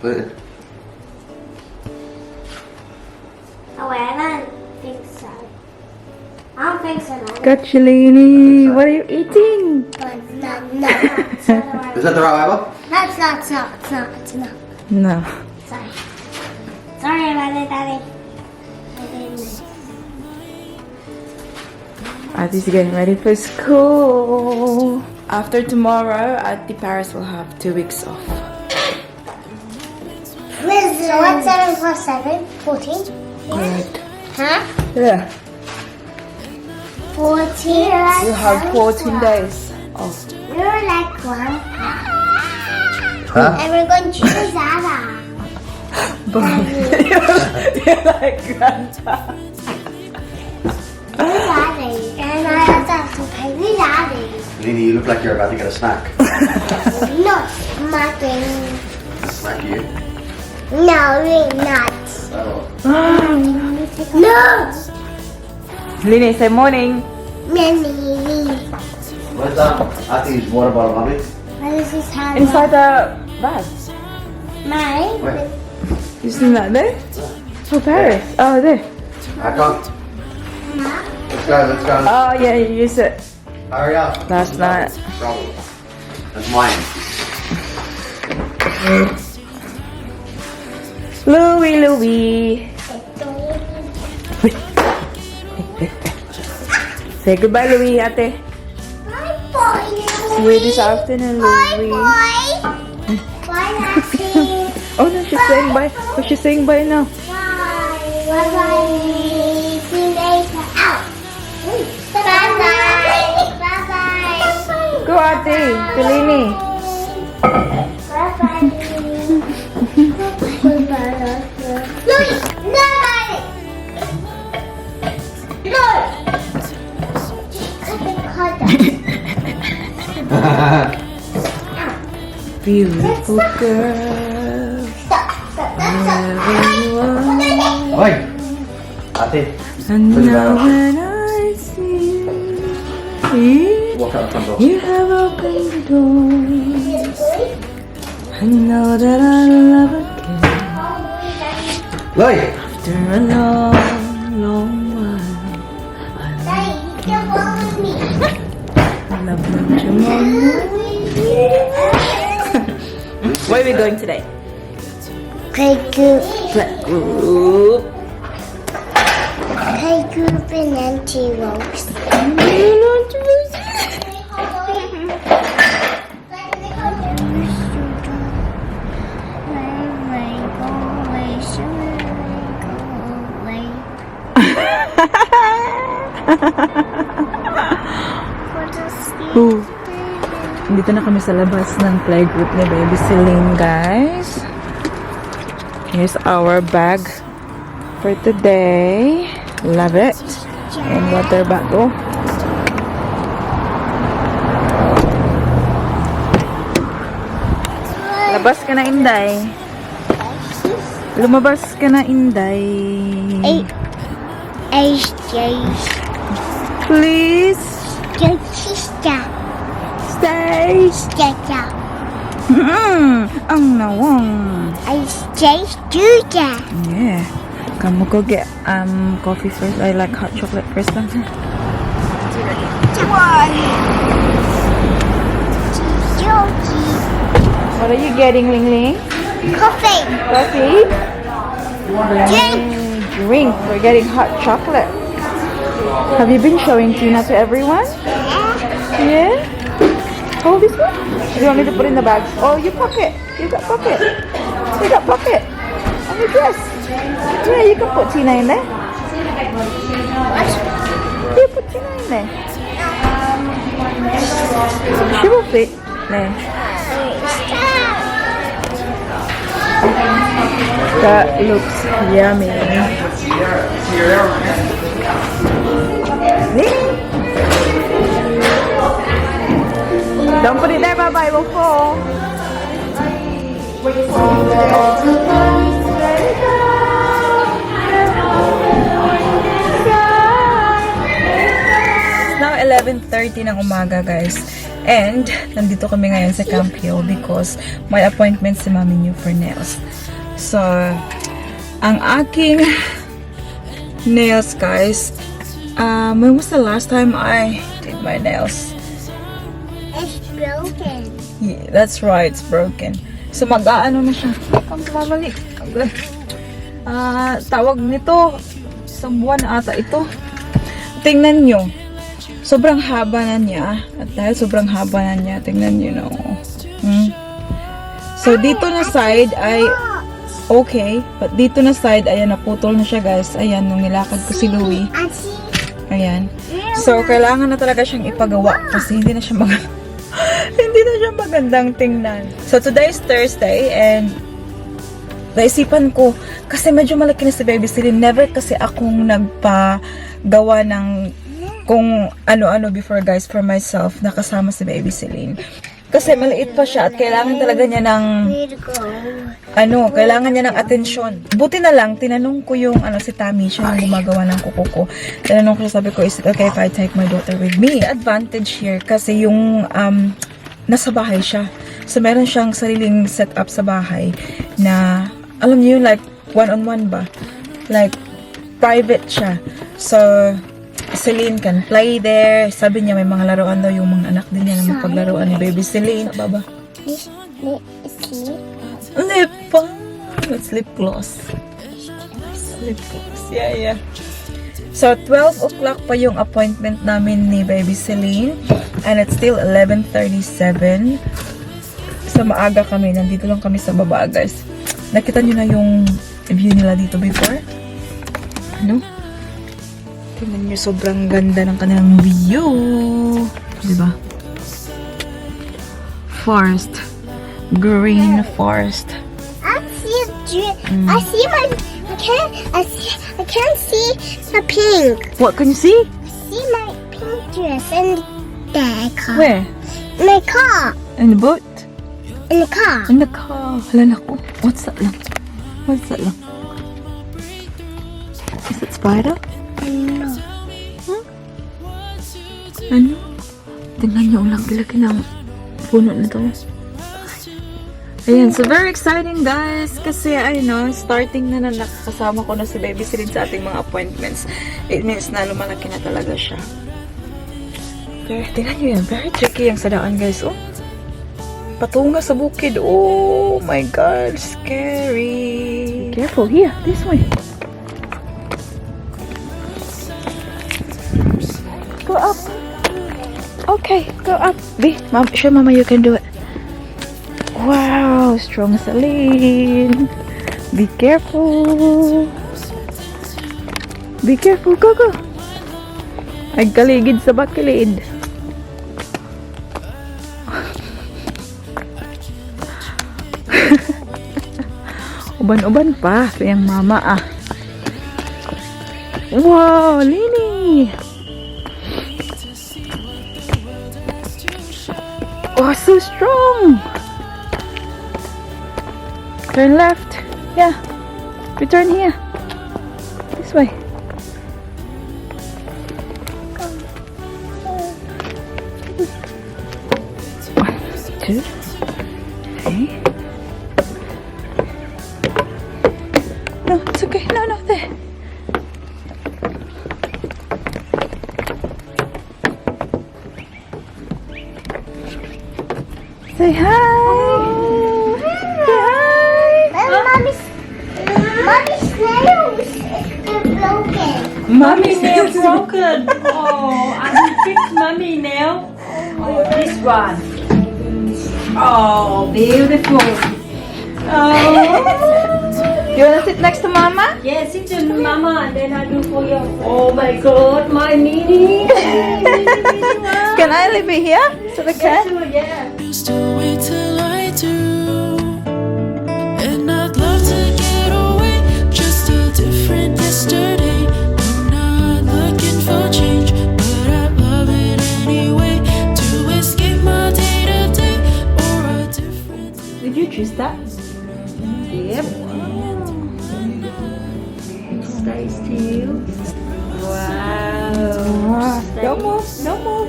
Put it in. Oh wait, I don't think so. I don't think so. No. Gotchalini, what are you eating? No. Is that the right way, Bob? No, it's not. No. Sorry. Sorry about it, Daddy. Adi's getting ready for school. After tomorrow, Adi Paris will have 2 weeks off. So what's 7 plus 7? 14? Good. Huh? Yeah. 14. You have 14 days off. You're like one. Huh? And we're going to Zara. You're like grandpa. Daddy. And I have to pay with Daddy. Lini, you look like you're about to get a snack. Not smacking. Snack you? No, we're not. Oh. No! Lini, say morning. Many. Where's that? I think it's water bottle, mommy. What is this hand? Inside the bag. Mine? Where? You seen that there? Oh, Paris. Oh, there. I can't. Let's go. Oh, yeah, you used it Hurry up. last night. Trouble. That's mine. Louie. Say goodbye, Louie, ate. Bye, boy. See you this afternoon, Louie. Bye, Daddy. Oh, no, she's saying bye. Oh, she's saying bye now. Bye. Bye-bye. See you later. Out. Bye-bye. Bye-bye. Go, ate. Pilini. Bye-bye. Louis, nobody. Louis. Beautiful girl. Wherever you are. Oi! Ate. And Put it now back. when I see you, Walk out the front door. you have opened the door. I know that I love again. Oi! After a long, long while, Daddy, you can follow me. I love you more. Where are we going today? Playgroup. Playgroup. Playgroup and anti-ropes. Dito na kami sa labas ng playgroup ni Baby Celine, guys. Here's our bag for today. Love it. And water bottle. Labas ka na, Inday. Lumabas ka na, Inday. Please stay. Ang nawang. Yeah. Come, we'll go get coffee first. I like hot chocolate first. What are you getting, Ling Ling? Coffee. Coffee? Drink. Drink. We're getting hot chocolate. Have you been showing Tina to everyone? Yeah? Hold this one? You want me to put in the bag? Oh, you pocket. You got pocket. You got pocket. On your dress. Yeah, you can put Tina in there. You put Tina in there. She will fit there. That looks yummy. Don't put it there, bye-bye, we'll fall. It's now 11:30 ng umaga, guys. And, nandito kami ngayon sa Camp Hill because may appointment si Mami New for nails. So, ang aking nails, guys, when was the last time I did my nails? It's broken. Yeah, that's right, it's broken. So, mag-aano na siya. Ang babalik. Tawag nito, isang buwan ata ito. Tingnan nyo. Sobrang haba na niya. At dahil sobrang haba na niya, tingnan nyo, no. So, dito na side ay okay. But dito na side, ayan, naputol na siya, guys. Ayan, nung nilakad ko si Louie. Ayan. So, kailangan na talaga siyang ipagawa kasi hindi na siya hindi na siya magandang tingnan. So, today is Thursday and naisipan ko, kasi medyo malaki na si Baby Celine. Never kasi akong nagpagawa ng kung ano-ano before, guys, for myself, nakasama si Baby Celine. Kasi maliit pa siya at kailangan talaga niya ng kailangan niya ng atensyon. Buti na lang, tinanong ko yung si Tammy, siya yung gumagawa ng kuko ko. Tinanong ko, sabi ko, is it okay if I take my daughter with me? Advantage here kasi yung nasa bahay siya. So meron siyang sariling setup sa bahay na alam niyo, like one-on-one ba? Like private siya. So Celine can play there. Sabi niya may mga laruan daw yung mga anak din niya na mapaglaruan ni Baby Celine. Baba. Lip balm. It's lip gloss. Lip gloss. Yeah. So, 12 o'clock pa yung appointment namin ni Baby Celine. And it's still 11:37. So, maaga kami. Nandito lang kami sa baba, guys. Nakita niyo na yung view nila dito before? Ano? Tingnan niyo, sobrang ganda ng kanilang view. Diba? Forest. Green forest. I see I can't see the pink. What can you see? See my pink dress in the car. Where? In the car. In the boat? In the car. In the car. Hala ko. What's that lang? What's that lang? Is it spider? No. Ano? Tingnan niyo ang laki-laki ng puno na to. Ayan, so very exciting, guys. Kasi, starting na nakakasama ko na si Baby Celine sa ating mga appointments. It means na lumalaki na talaga siya. Pero, tingnan niyo yan. Very tricky yung sadaan, guys. Oh, patunga sa bukid. Oh my God, scary. Be careful, here, this way. Go up. Okay, go up. Show Mama you can do it. Wow, strong Celine. Be careful. Be careful, go. Ay kaligid sa bakilid. Uban-uban pa. Sayang Mama Wow, Lini. Oh, so strong. Turn left. Yeah. Return here. This way. One, two, three. No, it's okay. No, there. Say hi. Say hi. Mommy's nails is broken. Mummy nail broken. Oh, I will fix mummy nail. Oh, this one. Oh, beautiful. Oh. You wanna sit next to Mama? Yes, sit to mama and then I do for you. Oh my God, my mini. Can I leave it here so the cat? Sure, yeah. Used to wait till I do, and I'd love to get away, just a different yesterday. I'm not looking for change, but I love it anyway, to escape my day to day or a different. Did you choose that? Yep. Stay still. Wow. Don't move. Don't move.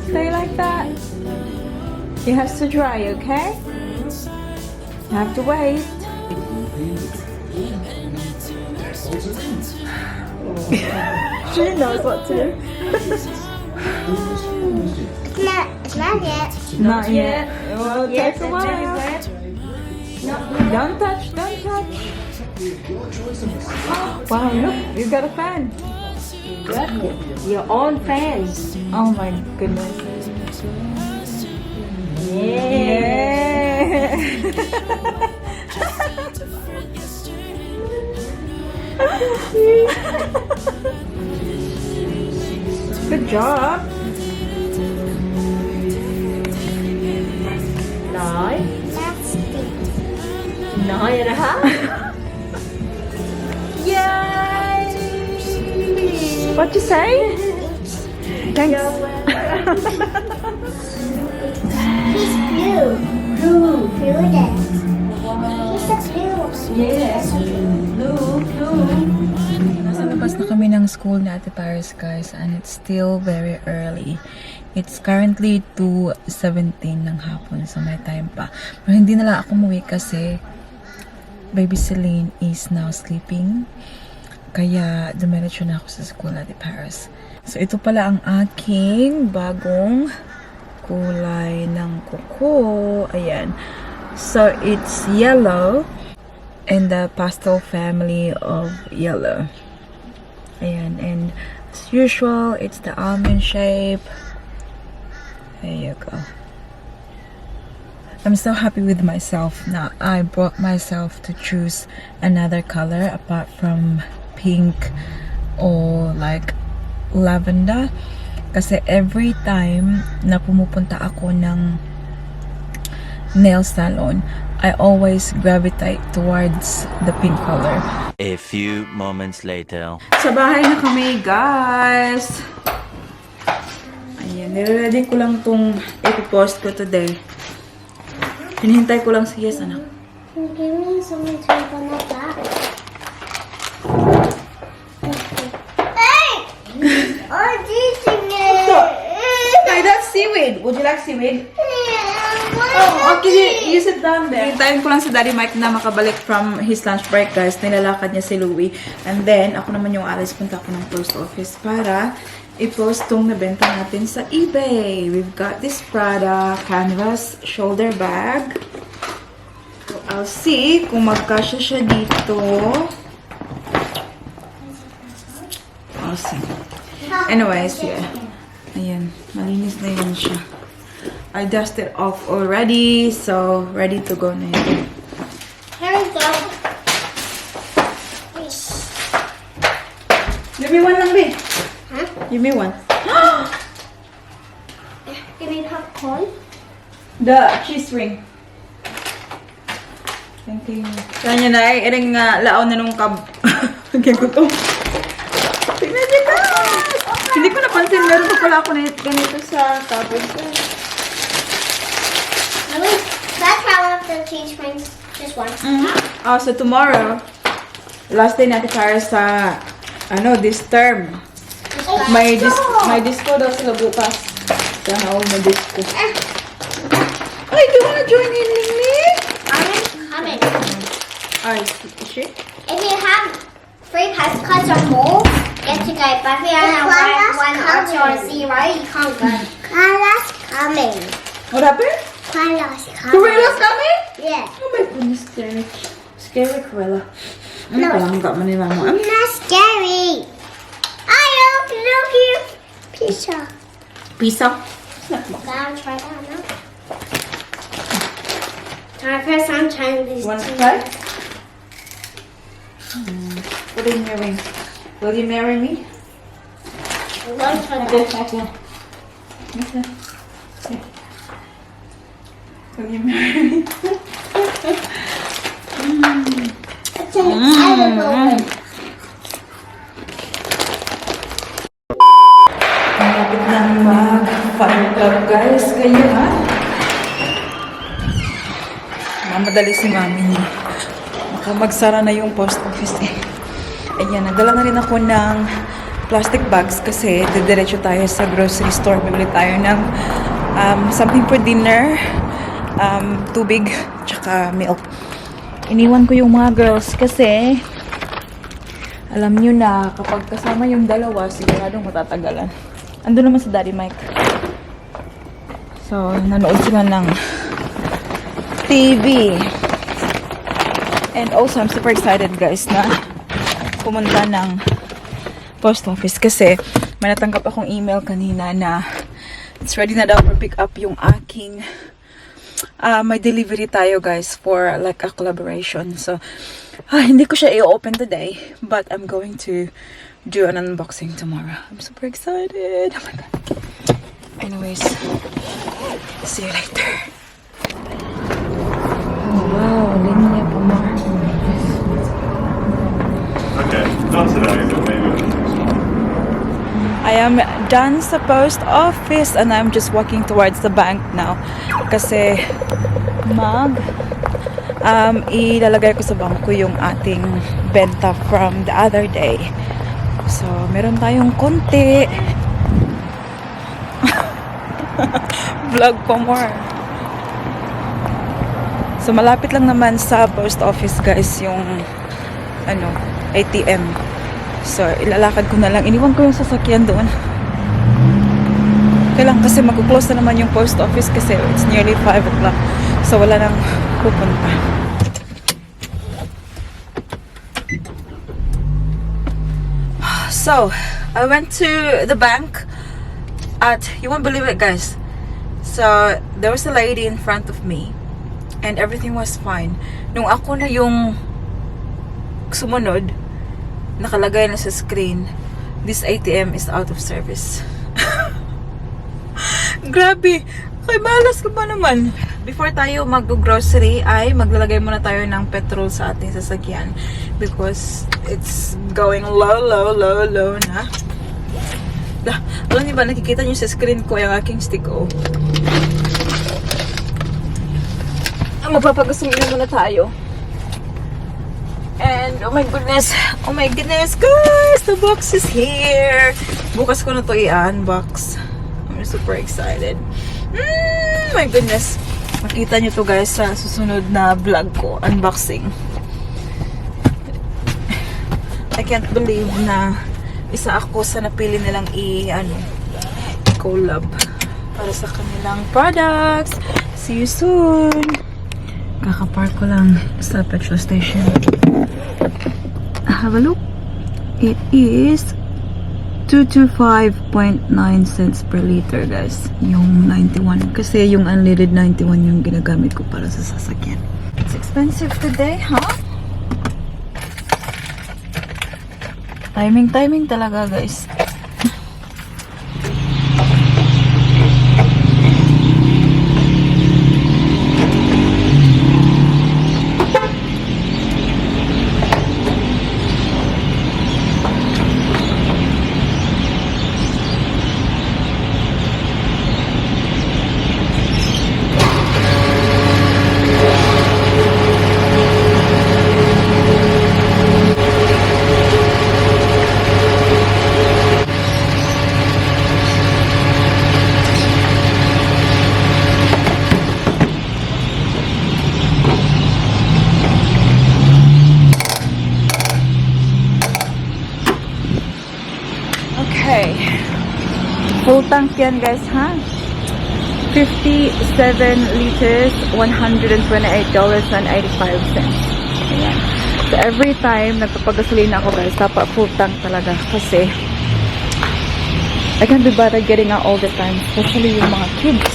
Stay like that. It has to dry, okay? You have to wait. She knows what to do. It's not yet. Not yet. It will Yes, take a it's very while. wet. Don't touch, don't touch. Wow, look, you got a fan. Got your own fans. Oh my goodness. Yeah. Good job. Nói. Nasty. Nói rồi đó hả? Yay! What you say? Thanks. He's blue. Blue. Blue there. He's a blue. Yes. Blue, blue. Nasa labas na kami ng school na Ate Paris, guys, and it's still very early. It's currently 2:17 ng hapon, so may time pa. Pero hindi na lang ako umuwi kasi baby Celine is now sleeping. Kaya dumiretso na ako sa school Ate Paris. So ito pala ang aking bagong kulay ng kuko. Ayan. So it's yellow and the pastel family of yellow. Ayan, and as usual, it's the almond shape. There you go. I'm so happy with myself now. I brought myself to choose another color apart from pink or like lavender. Kasi every time na pumupunta ako ng nail salon, I always gravitate towards the pink color. A few moments later. Sa bahay na kami, guys. Ayan, nire-ready ko lang itong ipopost ko today. Hinihintay ko lang si Yes, anak. Give me something to open up that. Hey! Oh, teaching it. Hey, that's seaweed. Would you like seaweed? Oh, okay. You sit down there. Hintayin ko lang si Daddy Mike na makabalik from his lunch break, guys. Nilalakad niya si Louie. And then, ako naman yung alis. Punta ako ng post office para i-post tong nabenta natin sa eBay. We've got this Prada canvas shoulder bag. So, I'll see kung magkasya siya dito. I'll see. Anyways, yeah. Ayan. Malinis na yun siya. I dusted off already, so ready to go na yun. Here we go. Give me one lang, babe. Huh? Give me one. Give me popcorn. The cheese ring. Thank you. Saan yun na eh? Iring laon na nung kab... Kaya ko to. Tignan niyo na! Hindi ko napansin. Meron pa pala ako na ganito sa cupboard. That's how the cheese rings. Just one. Oh, so tomorrow, last day natin para sa, this term. May disco daw sila bukas. Sa haul na disco. Ay, do you wanna join in, Ning? I'm coming. Ay, shit. If you have 3 postcards or more, get to go. But if you only have one or 2 or 0, you can't go. Carla's coming. What happened? Carla's coming. Cruella's coming? Yeah. Oh my goodness, scary. Scary Cruella. Ano No. palang ka man ni Mama? Not scary. Look here. Pizza. Pizza? Gotta try that now. First I'm trying these Want to two. try? Put in your ring. Will you marry me? One for Okay, that. okay. Okay. Will you marry me? It's an edible one. Malapit na mag-fun club, guys. Kaya ha? Mamadali si mami niya. Baka magsara na yung post office eh. Ayan, nagdala na rin ako ng plastic bags kasi didiretso tayo sa grocery store. Bibili tayo ng something for dinner, tubig, tsaka milk. Iniwan ko yung mga girls kasi alam nyo na kapag kasama yung dalawa, siguradong matatagalan. Ando naman si Daddy Mike. So, nanood sila ng TV. And also, I'm super excited guys na pumunta ng post office kasi may natanggap akong email kanina na it's ready na daw for pick up yung aking may delivery tayo guys for like a collaboration. So, hindi ko siya i-open today but I'm going to do an unboxing tomorrow. I'm super excited. Oh my god. Anyways, see you later. Oh wow, linya pa more. Okay, not today, but maybe next one. I am done sa post office and I'm just walking towards the bank now kasi ilalagay ko sa bangko yung ating benta from the other day. So, meron tayong konti. Vlog pa more. So, malapit lang naman sa post office guys yung ATM. So, ilalakad ko na lang. Iniwan ko yung sasakyan doon. Kailang kasi mag-close na naman yung post office kasi it's nearly 5 o'clock. So, wala nang pupunta. So, I went to the bank at, you won't believe it guys. So, there was a lady in front of me and everything was fine. Nung ako na yung sumunod, nakalagay na sa screen, this ATM is out of service. Grabe! Kay balas ka ba naman? Before tayo mag-grocery ay maglalagay muna tayo ng petrol sa ating sasakyan because it's going low na. Alam niyo ba, nakikita niyo sa screen ko yung aking stick magpapagusong ina muna tayo. And oh my goodness guys, the box is here. Bukas ko na to i-unbox. I'm super excited. My goodness, makita nyo to guys sa susunod na vlog ko, unboxing. I can't believe na isa ako sa napili nilang collab para sa kanilang products. See you soon. Kakapark ko lang sa petrol station. Have a look. It is 225.9 cents per liter guys. Yung 91. Kasi yung unleaded 91 yung ginagamit ko para sa sasakyan. It's expensive today, huh? Timing talaga guys. Full tank yan guys, ha? 57 liters, $128.85. Ayan. So every time nagpapagasolina ako guys, dapat full tank talaga kasi I can't be bothered getting out all the time, especially yung mga kids.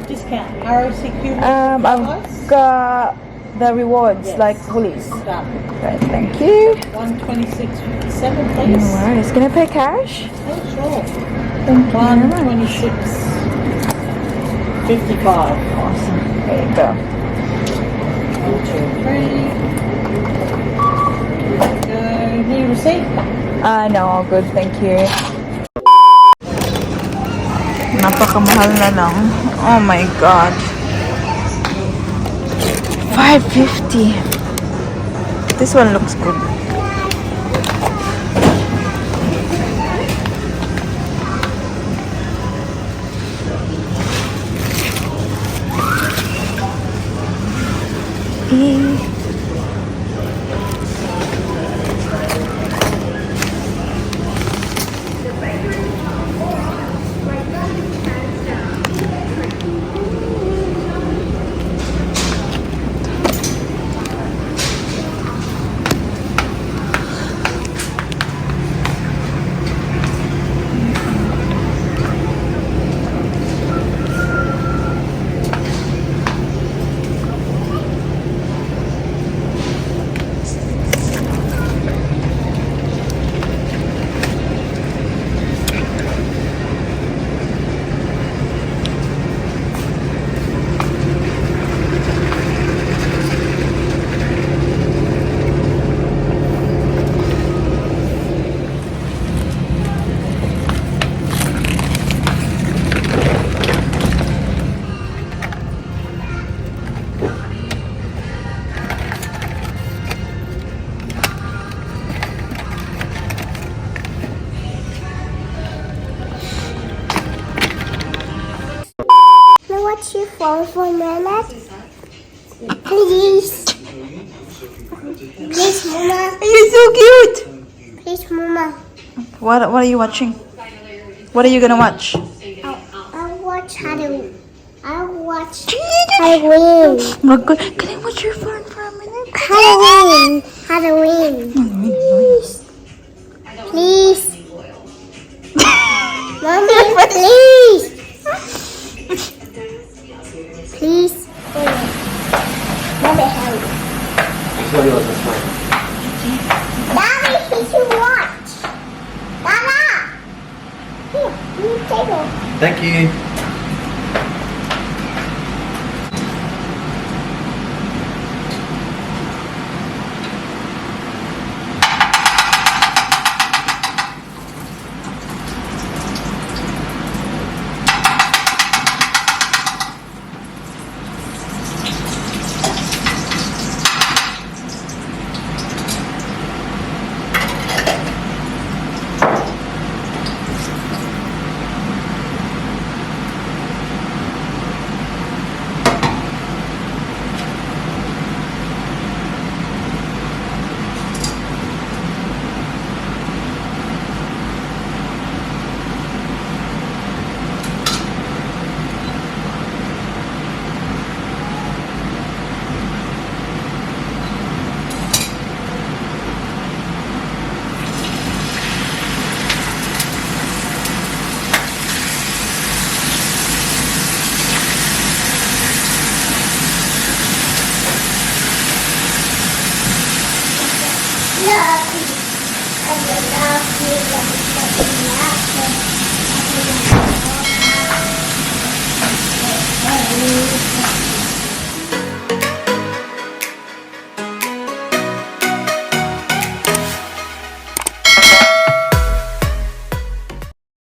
Discount. ROCQ. I've got the rewards like police. Right, thank you. 126.57, please. No worries. Can I pay cash? Oh, sure. Thank you very much. 126.55. Awesome. There you go. 1, 2, 3. Need a receipt? No, all good. Thank you. Napakamahal na lang. Oh my God. $5.50. This one looks good. eat. Can I watch your phone for a minute? Please. Please, Mama. You're so cute. Please, Mama. What are you watching? What are you gonna watch? I'll watch Halloween. I'll watch Halloween. Can I watch your phone for a minute? Halloween. Halloween. Please. Mommy, please. Please. Mommy, help. Show you what's mine. Daddy, he should watch. Dada. Here, you take it. Thank you. Love you. I love you. I love you.